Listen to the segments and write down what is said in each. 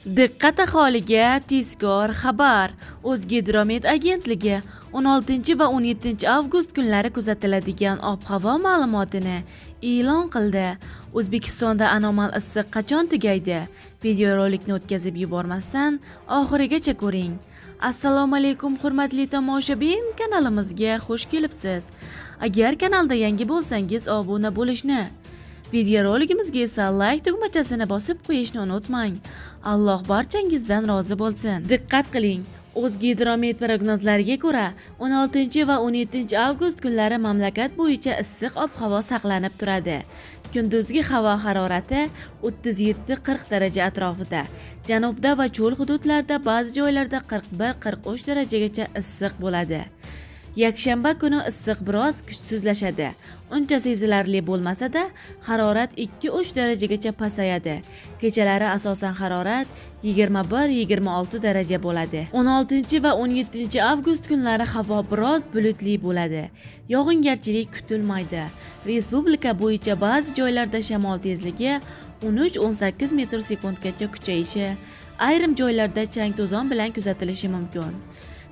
Diqqat aholiga tezkor xabar! O'zgidromet agentligi 16 va 17 avgust kunlari kuzatiladigan ob-havo ma'lumotini e'lon qildi. O'zbekistonda anomal issiq qachon tugaydi? Videorolikni o'tkazib yubormasdan oxirigacha ko'ring. Assalomu alaykum, hurmatli tomoshabin, kanalimizga xush kelibsiz. Agar kanalda yangi bo'lsangiz, obuna bo'lishni, videoroligimizga esa like tugmachasini bosib qo'yishni unutmang. Alloh barchangizdan rozi bo'lsin. Diqqat qiling. O'zgidromet prognozlariga ko'ra, 16 va 17 avgust kunlari mamlakat bo'yicha issiq ob-havo saqlanib turadi. Kunduzgi havo harorati 37-40 daraja atrofida. Janubda va cho'l hududlarda ba'zi joylarda 41-43 darajagacha issiq bo'ladi. Yakshanba kuni issiq biroz kuchsizlashadi. Uncha sezilarli bo'lmasa-da, harorat 2-3 darajagacha pasayadi. Kechalari asosan harorat 21-26 daraja bo'ladi. 16 va 17 avgust kunlari havo biroz bulutli bo'ladi. Yog'ingarchilik kutilmaydi. Respublika bo'yicha ba'zi joylarda shamol tezligi 13-18 metr sekundgacha kuchayishi, ayrim joylarda chang-to'zon bilan kuzatilishi mumkin.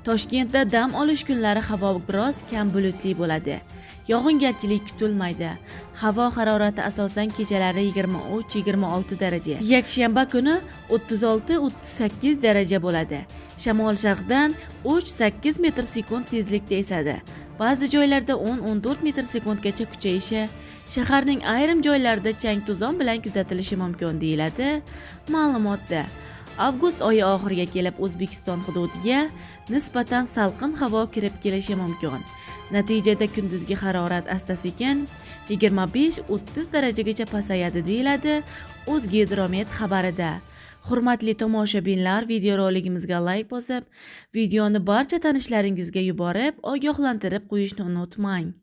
Toshkentda dam olish kunlari havo biroz kam bulutli bo'ladi. Yog'ingarchilik kutilmaydi. Havo harorati asosan kechalari 23-26 daraja. Yakshanba kuni 36-38 daraja bo'ladi. Shamol sharqdan 3-8 metr sekund tezlikda esadi. Ba'zi joylarda 10-14 metr sekundgacha kuchayishi, shaharning ayrim joylarida chang-to'zon bilan kuzatilishi mumkin, deyiladi ma'lumotda. Avgust oyi oxiriga kelib O'zbekiston hududiga nisbatan salqin havo kirib kelishi mumkin. Natijada kunduzgi harorat asta-sekin 25-30 darajagacha pasayadi, deyiladi O'zgidromet xabarida. Hurmatli tomoshabinlar, videoroligimizga like bosib, videoni barcha tanishlaringizga yuborib, ogohlantirib qo'yishni unutmang.